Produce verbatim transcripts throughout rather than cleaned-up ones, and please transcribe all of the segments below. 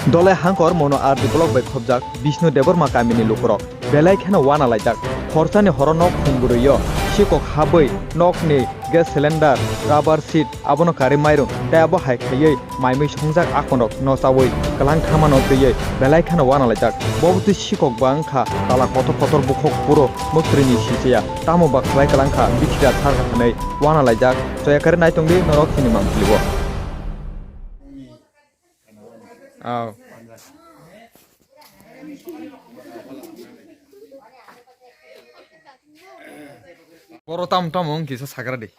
Dolai hangkor mono R D block bai khobjak Bishnu Debbarma kamini lukurok belai kheno wana laijak. Khorsani horo nok khumbrwi o sikok habwi nokni gas cylinder, rubber sheet abono karwi mairum tei abo hai khaiwi maimui songjak akonrok no chawi kwlang thamano twiwi belai kheno wana laijak. Bo bwtwi sikok ba wngkha tala kotor kotor bukhuk puro mwktwini sichaya tamo ba khlai kwlang kha bithira tharkha hwnwi wana laijak. Choya karwi naitongdi norok chini mangpili o. Aw. Boro tam tam wng kisa sagra di.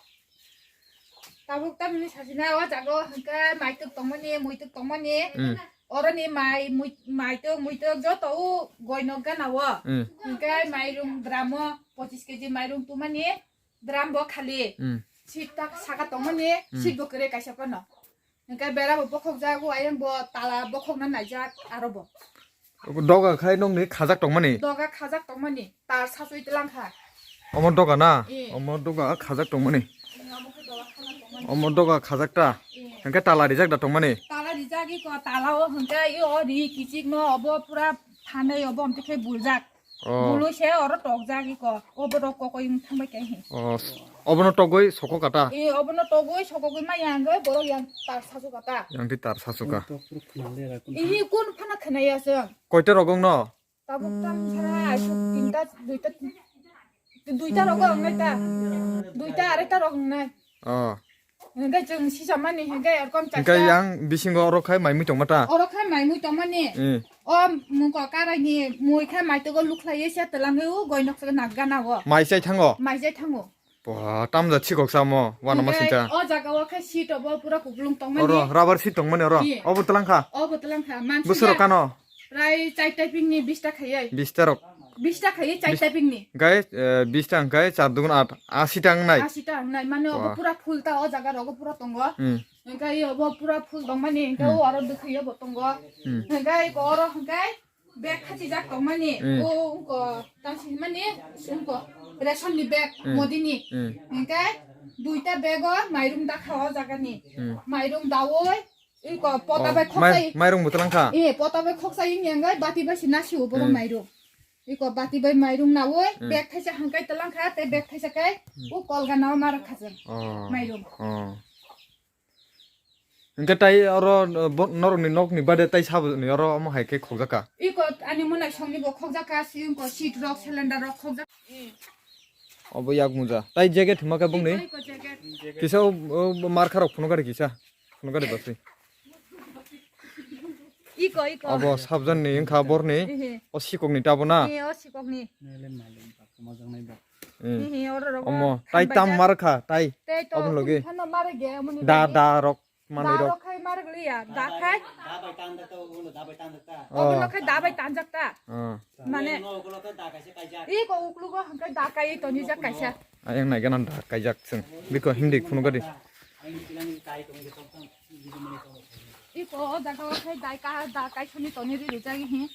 Tabuk tamni sasina o jago hwnkhe maituk tongmani, muituk tongmani. Mm. Oroni mai, mui-, maituk, muituk joto o goinok gana o. Mm. Hwnkhe mairum dramo pochis keji mairum tumani dram bo khali. Mm. Seat ta saka tongmani, mm, seat bo kwrwi kaisa phano. Hwnkhe bera bo bokhokjak, o ayang bo tala bokhokna naijak aro bo. Doga khai nokni khajak tongmani? Doga khajak tongmani, tar sasui tlang kha. Omo doga na? Eh. Omo doga khajak tongmani? Eh, omo khe doga khajak tongmani. Omo doga khajak ta? Eh. Hwnkhe tala rijak da tongmani? Tala rijak iko, tala o hwnkhe i o ri kichik no obo pura phanai obo omtwi khe buljak. Oh. Bului se oro tokjak iko. Obo rok kokoi wng thangbai khe he. Oh, obono togoi soko kata? Eh, obono togoi sokogoi ma yang goi borok yang tar sasu kata. Yang di tar sasu ka. Ihi kun phana khwnaya se. Koita rok wng no? Tabuk tam sara asuk tinta, duita, duita rok wng nai ta. Duita areta rok wng nai. Oh. Hwnkhe chwng sisamani hwnkhe erkom chaksa. Hwnkhe yang bisingo oro khai maimui tongma ta? Oro khai maimui tongmani. Eh. O mungko karaini mui khai maitogo lukhlaiwi se twlangwi o goinok se nagana o. Mai chai thango? Mai chai thango. Bwah, tamjak sikok samo, wanama hwnkhe sincha. O jaga o khai seat obo pura kuplung tongmani. Oro, rubber seat tongmani oro. Ye. Obo twlang kha? Obo twlang kha. Mansi bwswk rok kano? Prai chai typing ni bista khaiwi. Bista rok? Bista khaiwi chai typing ni. Hwnkhe, eh, bista hwnkhe char dugun at, asi ta wngnai. Asi ta wngnai, mane obo pura full ta, o jaga rogo pura tongo. Hmm. Hwnkhe obo pura full tongmani, hwnkhe o aro dwkhwi obo tongo. Hmm. Hwnkhe oro hwnkhe bag khachijak tongmani, hmm, o wngko tamsi mani wngko ration ni bag, hmm, Modi ni. Hmm. Hwnkhe duita bag o mairum dakha o jaga ni. Hmm. Mairum dawi, iko pota bai khoksai. Mairung bo twlang kha? Eh, pota bai khoksai wngya wngwi bati bai se nasi o borok mairum. Iko bati bai mairum nawi, hmm, bag thaisa hangkai twlang kha, tei bag thaisa kai, hmm, o kolga nao ma rwkha chwng. Oh. Mairum. Oh. Hwnkhe tai oro, uh, bo-, norokni nokni bade tai saboni oro omo hai khe khokjak kha? Iko ani monai songni bo khokjak kha, si wngko seat rok, cylinder rok khokjak. Obo yak muja. Tai jacket hima khe bongni? Iko, iko jacket. Kisa o, o, markha rok phunukari kisa. Phunukari basui. Iko, iko. Obo sabjan ni wngkha borni. Ehe. O sikok ni tabo na? Ehe, o sikok ni. Hmm. Hihi, oro rogo omo, tai tam hambai jak. Mar kha, tai. Tei to obo logi. Phano mar ge, amoni da, logi. Da rok manwi da rok. Rok khai mar gliya, da khai. Da bai tan da ta, ugulo da bai tan da ta. Oh. Obo no khai da bai tan jak ta. Oh. Mane. No, ugulo to da kaisa kaijak. I ko uklugo hangkai da kai toni jak kaisa. Ayang nai gana da kaijak sung. Biko hindi khunu gadi. Iko o jaga o khai dai ka, da kai soni toni ri rijak hi.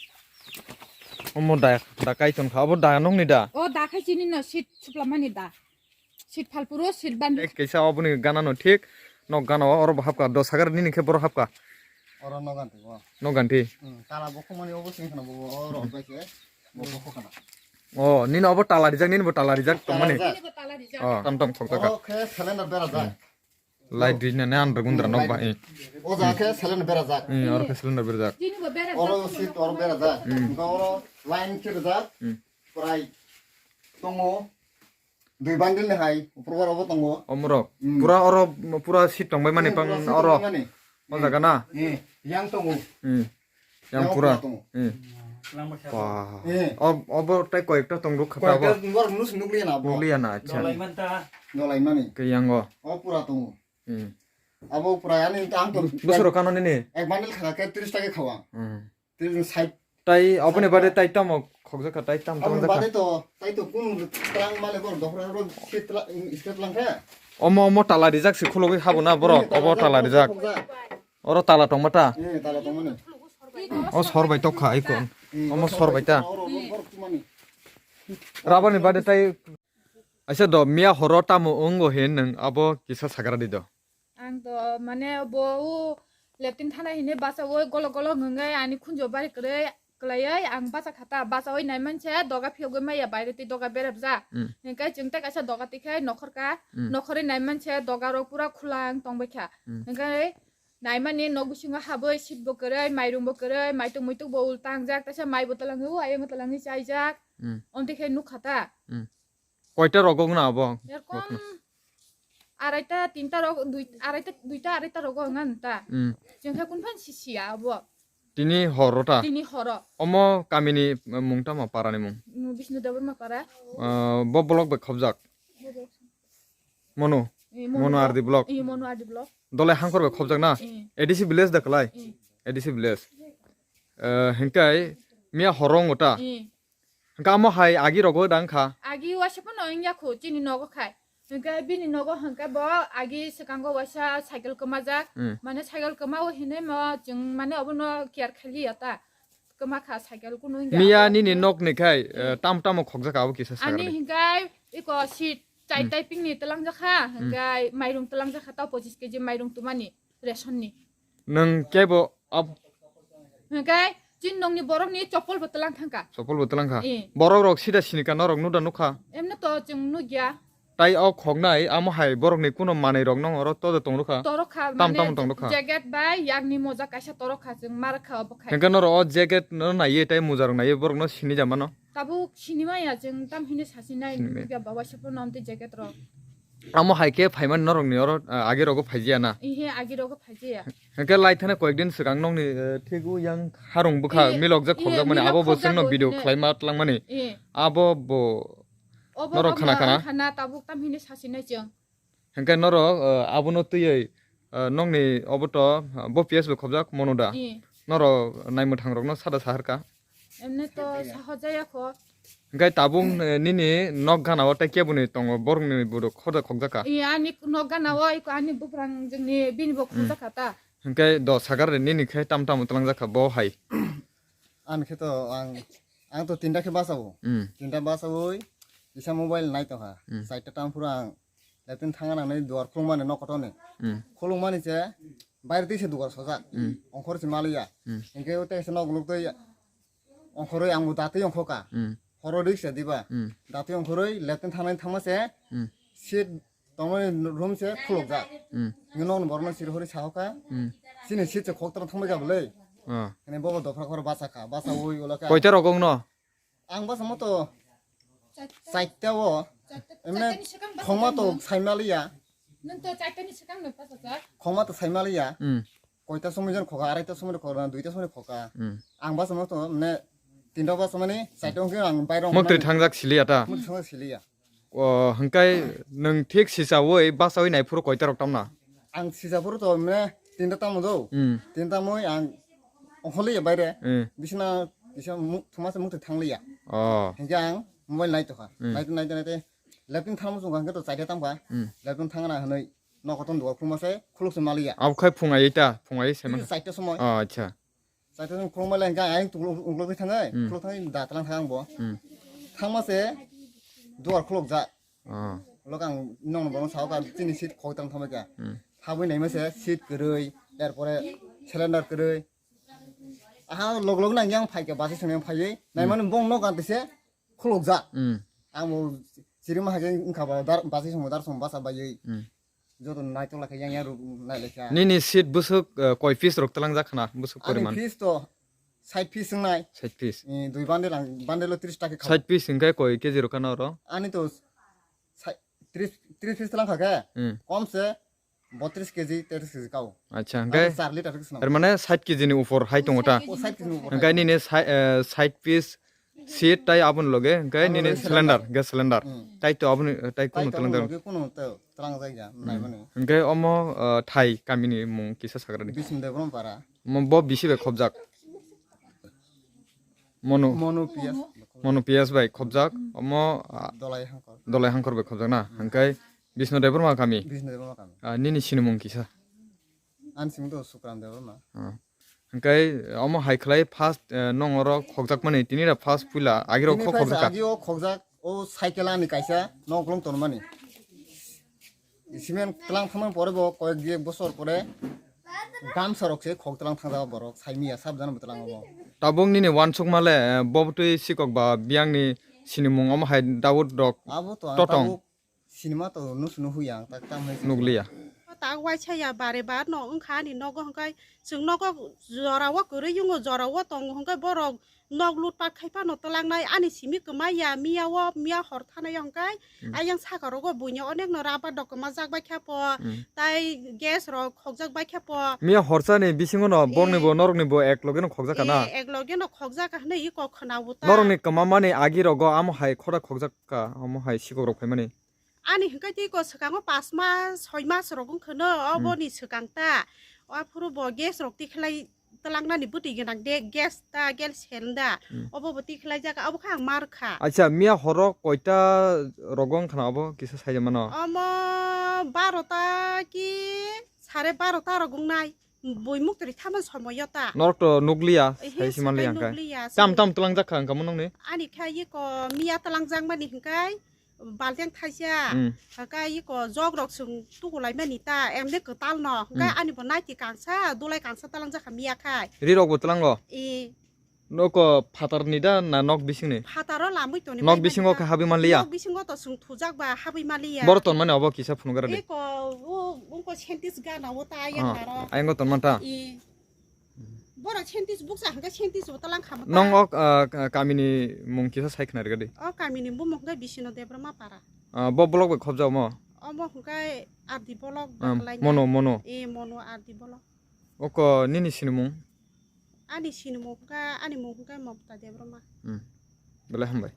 Omo da, da kai ton kha, obo da nokni da? O da khai chini no seat suplamani da. Seat phalpuro, seat bandi. Ek kaisa oboni gana no thik, nok gana o oro bo hapka, dos hagar nini khe boro hapka. Oro nok ganti bo. Nok ganti. Hmm, tala bo khumani obo sing khana bo, oro bai khe, bo bo khokana. O, nini obo tala rijak, nini bo tala rijak tongmani. Tala rijak. Nini bo tala rijak. O, tam tam khokjak. O khe cylinder bera jak. Hmm. Light rijna ne andra gundra nok ba, eh. O jaga khe cylinder berajak. Hmm, oro khe cylinder berajak. Oro seat oro berajak. Hmm. Hwnkhe oro line khe rijak. Hmm. Prai tongo. Dui bundle ni hai, upor bar obo tongo. Omorok. Hmm. Pura oro, pura seat tongbai mani. Hmm, pang pura seat oro. Tongbai mani. O jaga na? Hmm. Yang tongo. Hmm. Yang pura. Yang pura tongo. Hmm. Wah. Eh. Ob-, obo tai koyekta tong ruk khata bo. Koyekta tong ruk nus nukliya na bo. Nukliya na, acha. Nolai mani. Ke yang o. O pura tongo. Hmm. Abo pura ani ang to. Bosoro kano nini? Ek bundle khana ke tris taka khawa. Hmm. Tris sait. Tai oboni bade tai tamo khokjak kha, tai tam tam. Aboni bade to, tai to kun strang male bor dohra ro sitla, step lang kha. Omo, omo tala rijak se khulogwi habo na borok, obo tala rijak. Oro tala tongma ta? Eh, tala tongmani. O sor bai tok kha iko. Hmm, omo sor bai ta. Oro, oro, oro, tumani. Rabani bade tai. Aisa do miya horo tamo wngo hin nang abo kisa sagra di do. Ang to mane bo u Leptin thana hini basa o golo golo ngungai ani khunjo bari kwrwi kwlaiwi ang basa khata. Basa oi naiman se doga phiyogwi maya baire twi doga berabjak. Hmm. Hingkai chwng tei kaisa doga tikhai nokhor ka. Hmm. Nokhorwi naiman se doga rok pura khulang tongbai kha. Hmm. Hingkai naimani nok bisingo habwi seat bo kwrwi, mairung bo kwrwi, maituk muituk bo ulta wngjak, taisa mai bo twlangwi, o ayang twlangwi chaijak. Hmm. Omtwi khe nuk khata. Hmm. Koita rogo wngna abo? Erkom araita, tinta rok, dui, araita, duita, araita rogo wngna nta. Hmm. Chwng khe kunphan sisiya abo. Tini horo ta? Tini horo. Omo kamini mung tamo parani mung? Bishnu Debbarma para. Ah, bo block bai khobjak? Monu? Eh, Monu Monu block. R D block? Eh, Monu R D block. Dolai hangkor bai khobjak na? Eh. A D C village da kalai? Eh. A D C village. Eh, hingkai miya horo wngta? Eh. Hingke amo hai agi rogo da wngkha? Agi waisa pono wngya kho chini nogo khai. Hingke bini nogo hingke bo agi swkango waisa cycle kwmajak. Hmm. Mane cycle kwma o hinui mo chwng mane obono care khailiya ta. Kwma kha cycle kunu wngya. Miya nini nok ni khai, eh, tam tamo khokjak abo kisa ani sagarni. Hingke iko seat chai typing ni twlangjak kha, hmm, hingke mairung twlangjak kha ta pochis K G mairung tumani. Ration ni. Nwng kebo ab- Hwnkhe chini nokni borokni chopol bo twlang thangkha. Chopol bo twlang kha. Eh. Borok rok sida sini ka norok nuda nukha. Emno to chwng nukya. Tai o khoknai amo hai borokni kuno manwi rok nong oro todo tong rukha. Torok kha. Tam mane tam tong rukha. Jacket bai yakni moja kaisa torok kha chwng mar kha obo khai. Hwnkhe norok o jacket no naiye tai moja rok naiye borok no sini ja mano. Tabuk sinimaya chwng tam hini sasinai. Sinimaya. Nukya baba sepro nom tei jacket rok. Amo hai khe phaimani norokni oro, ah, agi rogo phaijiya na? Ihe, agi rogo phaijiya. Hwnkhe lai thani koyek din swkang nokni, eh, thigo yang harung bwkha milokjak khokjak mani abo bo chwngno video khlaima twlangmani. Abo bo norok khana khana. Khana tabuk tam hini sasinai chwng. Hwnkhe norok, eh, abono twiwi, eh, nokni obo to, eh, bo P S bo khobjak mono da? Norok naimwthang rokno sada saharka. Emne to sahajaya kho. Hwnkhe tabuk, eh, nini nok gana o tei keboni tongo borokni borok khorda khokjak kha. Ani nok gana o iko ani buprang jongni bini bo khokjak kha ta. Hwnkhe do sagar nini khe tam tam twlangjak kha bo hai. Ani khe to ang, ang to tinta khe basa o. Hmm. Tinta basa oi kisa mobile nai tongkha. Hmm. Saita tam phuru ang Latrine thangna nangnai duar khulukmani nok kotorni. Hmm. Khulukmani se baire twi se dugar sojak. Hmm. Ongkhor se maliya. Hmm. Hingke o tei se nok nuk twi ongkhorwi ang bo datwi ongkhoka. Hmm. Horo ri se diba. Hmm. Datwi ongkhorwi latrine thangnai thangma se. Hmm. Seat tongmani room se khulukjak. Hmm. Hingke nokni borokno siri hori sahoka. Hmm. Chini seat se khoktorma thangbai kha bolai. Ah. Hingke bobo dophra khoro bachakha. Bachawi ulo khe. Koita rok wngno? Ang basa moto chaita o. Emne khongma to saimaliya. Nang to chaita ni swkang no basa jak. Khongma to saimaliya. Hmm. Koita somoi jan khoka, araita somoi khoka, duita somoi khoka. Hmm. Ang basa moto mane tinta basa mani chaita wngkhe ang bairong. Motri thangjak siliya ta? Motri thangjak siliya. O, hwnkhe nwng thik sichaui bachaui naiphuru koita rok tamna? Ang sichaphuru to mane tinta tamo do. Hmm. Tinta moi ang ongkhorliya baire. Hmm. Bisina kisa mu-, thuma se mukti thangliya. Oh. Hingke ang mobile nai tokha. Hmm. Nai nai nai latrine thangma chwng hingke to chaita tamkha. Hmm. Latrine thangna hwnwi nokoton dugar khuluma se khuluk se maliya. Abo khai phung ayai ta, phung ayai se mano. Chaita somoi. Oh, acha. Chaita somoi khuluk maliya hingke ayang tukluk ukluk thangai. Hmm. Khuluk thangai da tlang thang bo. Hmm. Thangma se dugar khuluk ja. Ah. Lok ang nong bono sao ka chini seat khoi tang thangma kya. Hmm. Habwi naima se seat kwrwi, er pore cylinder kwrwi. Aha log log nang yang phai kya basi song yang phaiwi. Hmm. Naimani bong nok ang tise khuluk ja. Hmm. Ang bo chirima hake wngkha ba dar basi song dar song basa baiwi. Hmm. Joto naitok lakha yang yang ruk nai lekha. Nini seat busuk, eh, koi piece rok tlang jak khna busuk poriman? Ani piece to sait piece wngnai. Sait piece. Eh, dui bundle ang, bundle o tris taka kha. Sait piece hingke koi K G rok khana oro? Ani to sai-, tris, tris piece tlang kha khe, hmm, kom se botris K G, tetris K G kao. Acha, hingke char liter khe swnam. Er mane sait K G ni upor hai tongo ta? O sait K G ni upor hai. Hingke nini sai-, eh, sait piece seat tai aboni loge, hingke nini cylinder, gas cylinder. Hmm. Tai to aboni, tai kono cylinder. Tai to aboni loge kono to tlang jak ya, hmm, naimani. Hingke omo, eh, thai kamini mung kisa sagrani. Bisnu Debbarma para. Mo bo bisi bai khobjak. Monu. Monu P S. Monu P S bai khobjak. Omo, ah, Dolai Hangkor. Dolai Hangkor bai khobjak na. Hingke Bisnu Debbarma kami. Bisnu Debbarma kami. Ah, nini sinimung kisa? Ani sinimung to Sukram Debbarma. Ah. Hingke omo hai khlai first, eh, nong oro khokjakmani tini ra first puila agi ro khok khokjak. Agi o khokjak o cycle ani kaisa nok lom tonmani. Cement tlang thangmani pore bo koyek ek bosor pore Gamsa rok se khok tlang thang jao borok, sai miya sab jana bo tlang bo. Tabuk nini wansukma le, eh, bo twi sikok ba biyang ni sinimung omo hai Daud rok. Abo to ang Totong. Tabuk sinima to nus nuhu yang tak tam hai. Nukliya. Tak waisa ya bare bar no wngkha ani nogo hwnkhe chwng nogo jora o kwrwi wngo, jora o tongo hwnkhe borok nok lutpat khai phano twlangnai ani simi kwmai ya miya o miya hor thanai hwnkhe Hmm. ayang saka rogo buini onek no rubber dok kwmajak bai kha po Hmm. tai gas rok khokjak bai kha po. Miya horsa ni bisingo no Eh. borok ni bo norok ni bo ek loge no khokjak ka na? Eh, ek loge no khokjak ka hwnwi iko khwna uta. Norok ni kwma mani agi rogo amo hai khora khokjak ka, amo hai sikok rok phaimani. Ani hwnkhe tei ko swkango pas mas, soi mas rok wngkha no, Hmm. oboni swkang ta. O aphuru bo gas rok tikhlai twlangnani bwtwi gwnang de, gas ta, gas sel da. Hmm. Obo bo tikhlai jak, obo khe ang mar kha. Acha, miya horo koita rogo wngkha na obo kisa sai mano? Omo barota ki sare barota rok wngnai. Bui muktri thama somoyo ta. Norok to nukliya, Ehe, sai si manliya swkai hwnkhe. nukliya, Tam swng- tam twlangjak kha hwnkhe mo nokni? Ani khe iko miya twlangjak mani hwnkhe balteng thaisa. Hmm. Hwnkhe iko jog rok swng tukulai mani ta, emde kwtal no. Hwnkhe Hmm. ani bo naiti kangsa, dulai kangsa twlangjak kha miya khai. Ri rok bo twlango? E. Noko phatar ni da na nok bising ni? Phataro lamwi toni Nok bai bisingo mani khe ta. habwi manliya? Nok bisingo to swng thujak ba habwi manliya. Boro ton mani obo kisa phunukgara de. Eko, o, ungko sentis gana o ta ayang Ah, naro. Ayango ton manta? E. Boro sentis buksa hwnkhe sentis bo talang khama ta. Nong ok, ah, ka-, kami ni mung kisa sai khna rega de. O kami ni bumung hwnkhe Bisino Debbarma para. Ah, bo block bai khobjak mo? Omo hwnkhe R D block Ah, baklai mono, na. mono. E, mono R D block. Oko nini sinimung? Ani sinimung hwnkhe, ani mung hwnkhe Mamta Debbarma. Hmm. Belai hambai.